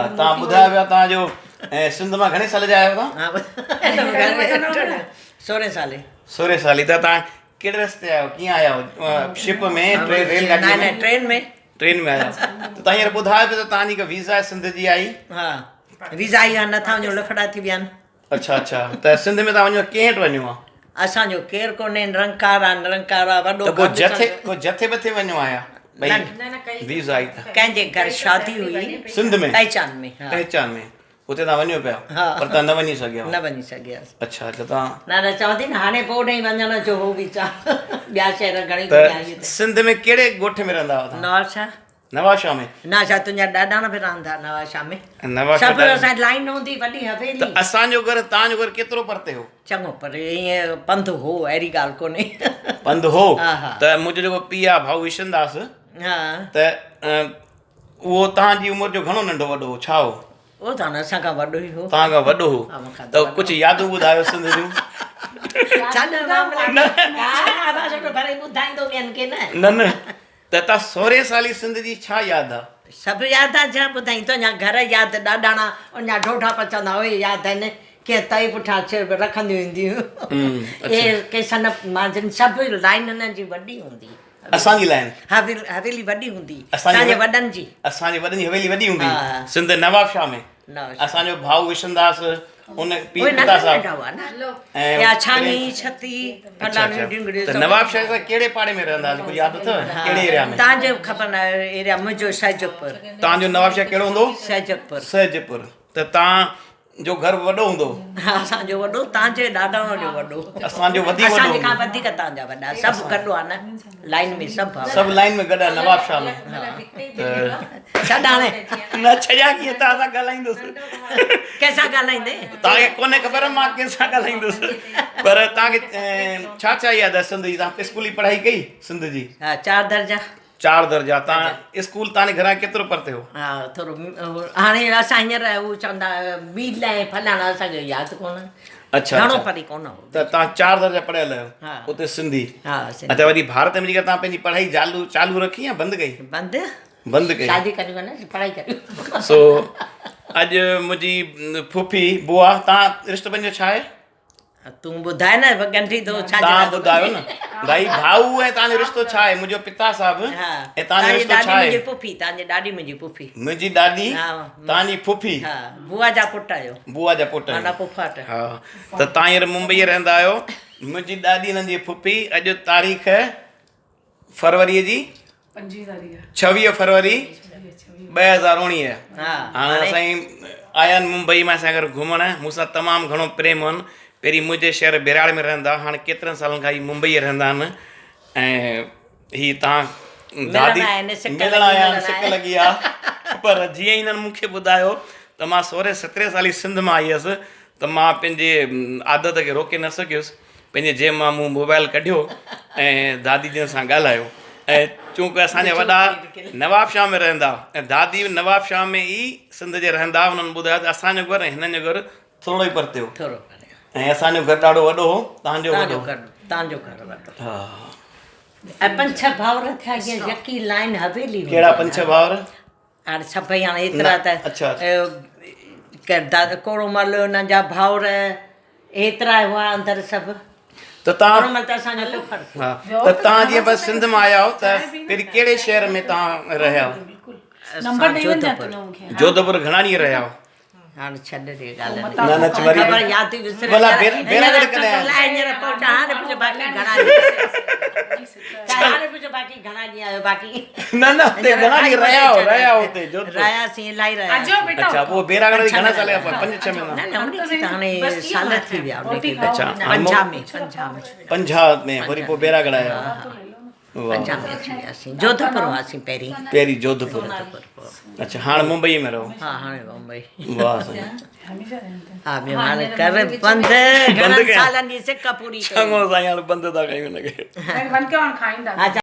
توهان ٻڌايو پيا توهان جو سنڌ مان گهڻي سال جا آهيو توهان؟ سورهين سالي. سورهين سالي ته توهان ڪهڙي رستي آيو ڪيئن آيا شپ ۾ ريل گاڏي ۾ ٽرين ۾ ٽرين ۾ آيا ته توهان هينئر ٻڌايو پيا ته توهان جي هڪ ويزا سنڌ جي آئي. ها ويزا آئي آهي نه ٿا وڃون لفڙا ٿي ويا آهن. اڇا اڇا ته سنڌ ۾ توهان وڃو ڪنهن وٽ وڃو ها؟ اسان جو ڪير ڪونهي نرنڪار آ نرنڪار آ وڏو ته ڪو جٿي ڪو جٿي بٿي وڃو آ يا ڀئي ويزا آئي ته ڪنهن جي گهر شادي هئي سنڌ ۾ پهچان ۾ ها پهچان ۾ اتي توهان وڃو پيا پر توهان نه وڃي سگهيا نه وڃي سگهيس. اڇا ته توهان نه نه چوان ٿي نه هاڻي پوء اوڏانهن وڃڻ جو هو ويچار ٻيا شهر گهڻي گهميا آهيون ته سنڌ ۾ ڪهڙي ڳوٺ ۾ رهندا هئا توهان؟ نوابشاهه. نوابشاهه ۾. نوابشاهه تنهنجا ڏاڏاڻا به رهندا نوابشاهه ۾. نوابشاهه سڀ اسان جي لائين هوندي وڏي حويلي. ته اسان جو گهر توهان جو گهر ڪيترو پرتي هو؟ چڱو پري ائين پنڌ هو اهڙي ڳالهه ڪونهي. پنڌ هو ها ها. ته منهنجو جيڪو پيء آ ڀائو وشنداس ها. ته اهو توهان جي عمر جو گهڻو ننڍو وڏو هو ڇا هو؟ اهو ته هاڻي اسان کان وڏو ئي هو. توهان کان وڏو هو ته ڪجهه يادون ٻڌايو سنڌ جون. نه نه ته توهان سورهين سالي سنڌ جي ڇا ياد آ؟ سڀ ياد آ ڇا ٻڌائين تنهنجا گهر ياد ڏاڏاڻا اڃا ڍوڍا پچندا اهي ياد آهن ڪيئن تئي پٺيان ڇير رکنديون اينديون هيون اهي ڪيسن مانجهن سڀ لائين هنن جي وڏي هوندي. اسان جي لائين. حويلي وڏي هوندي توهان جي وڏن جي. اسان جي وڏن جي حويلي وڏي هوندي سنڌ نواب شاهه ۾. اسان جو ڀائو وشنداس ان پيء پتا صاحب ۽ يا ڇاڱي ڇتي فلاڻي ڊنگڙي ته نواب شاهه سان ڪهڙي پاڙي ۾ رهندا هئاسين ڪجهه ياد اٿو ڪهڙي ايريا ۾؟ توهان جو خبر نه ايريا منهنجو سهجپور. توهان جو نواب شاهه ڪهڙو هوندو؟ سهجپور. سهجپور ته توهان جو گهر به وڏو هوندو. ها اسان جو وڏو تان جي ڏاڏاڻو جو وڏو. اسان جو وڌيڪ وڏو. اسان جي کان وڌيڪ تان جا وڏا سڀ گڏ آ نه لائين ۾ سڀ. سڀ لائين ۾ گڏ آ نواب شاهه ۾. ڇڏ هاڻي. نه ڇڏيان ڪيئن تان سان ڳالهائيندس. ڪنهن سان ڳالهائيندي. تان کي ڪونهي خبر مان ڪنهن سان ڳالهائيندس پر تان کي ڇا ڇا ياد آ سنڌ جي تان اسڪولي پڙهائي ڪئي سنڌ جي. ها چار درجا. چار درجا تان اسڪول تان جي گهران ڪيترو پرتي هو؟ ها ٿورو هاڻي اسان هينئر هو چوندا ميل ۽ فلاڻا اسان کي ياد ڪونه. اڇا گهڻو پري ڪونه هو. ته تان چار درجا پڙهيل آهيو ها اتي سنڌي. ها سنڌي. اڇا وري ڀارت ۾ جيڪا تان پنهنجي پڙهائي چالو چالو رکي يا بند ڪئي؟ بند. بند ڪئي. شادي ڪري وڃ پڙهائي ڪري. سو اڄ منهنجي ڦوڦي بوا تان رشتو پنهنجو ڇا آهي؟ تون ٻڌاء نه ڳنڍي ٿو ڇا تان ٻڌايو نه ڀائي ڀائو ۽ تان جو رشتو ڇا آهي منهنجو پتا صاحب ۽ تان جو رشتو ڇا آهي منهنجي پڦي تان جي ڏاڏي منهنجي پڦي منهنجي ڏاڏي تان جي پڦي ها بوا جا پٽ آهيو بوا جا پٽ معنيٰ پڦاٽ ها ته تان هينئر ممبئي رهندا آهيو منهنجي ڏاڏي هنن جي پڦي اڄ تاريخ فروريء جي 26 فروري 2019 هاڻي سائين آيا آهن ممبئي مان اسان گهر گهمڻ مون سان تمام گهڻو پريم هن پهرين منهنجي شهر بيراڙ ۾ رهندا هاڻي ڪيترن سالن کان هي ممبئي رهندا آهن ۽ هي تان دادي ملڻ آيا آهن سڪ لڳي آ پر جيئن ئي هنن مون کي ٻڌايو ته مان سورهين سترهين سالي سنڌ مان آئي هيس ته مان پنهنجي عادت کي روڪي نه سگهيس پنهنجي جيب مان مون موبائل ڪڍيو ۽ دادي جن سان ڳالهايو ۽ چونڪه اسان جا وڏا نواب شاهه ۾ رهندا ۽ دادي به نواب شاهه ۾ ئي سنڌ جي رهندا انهن ٻڌايو ته اسان جو گهر ۽ هنن جو گهر ٿورو ئي پرتي هو ٿورو پري ۽ اسان جو گهر ڏاڍو وڏو هو تان جو وڏو تان جو گهر وڏو ها ۽ پنج ڇهه ڀائر ٿيا جيئن يڪي لائن حويلي ڪهڙا پنج ڇهه ڀائر؟ هاڻي سڀئي هاڻي ايترا ته دادا ڪوڙو مل انهن جا ڀائر ايترا هئا اندر سڀ ته تان ڪوڙو مل ته اسان جو پڦڙ ها ته تان جيئن بس سنڌ مان آيا آهيو ته پهرين ڪهڙي شهر ۾ تان رهيا آهيو؟ جوڌپور. جوڌپور گهڻا ڏينهن رهيا آهيو؟ هاڻ ڇڏ ري ڳالهه نه نه وري خبر ياد ٿي وسري ڀلا بيراڳڙهه ڪڏهن آيا هينئر پهچان هاڻي پڇ باقي گهڻا ڏينهن هاڻي پڇ باقي گهڻا ڏينهن آيو باقي نه نه هتي گهڻا ڏينهن رهيا هو رهيا هو هتي جوڌپور رهياسين الاهي رهيا اڇا پوء بيراڳڙهه گهڻا سال آيا 5 6 مهينا نه نه ان کي ته هاڻي سال ٿي ويا ان کي اڇا 50 ۾ 50 ۾ 50 ۾ وري پوء بيراڳڙهه آيا پنجاب ۾ اچي وياسين جوڌپور هئاسين پهرين. پهرين جوڌپور اڇا هاڻ ممبئي ۾ رهو. ها هاڻي ممبئي. واه سائين. ها ٻيو هاڻي ڪر بند گهڻن سالن جي سڪ پوري ڪئي. چڱو سائين هاڻي بند ٿا ڪيون هن کي. بند ڪيو هاڻي کائيندا.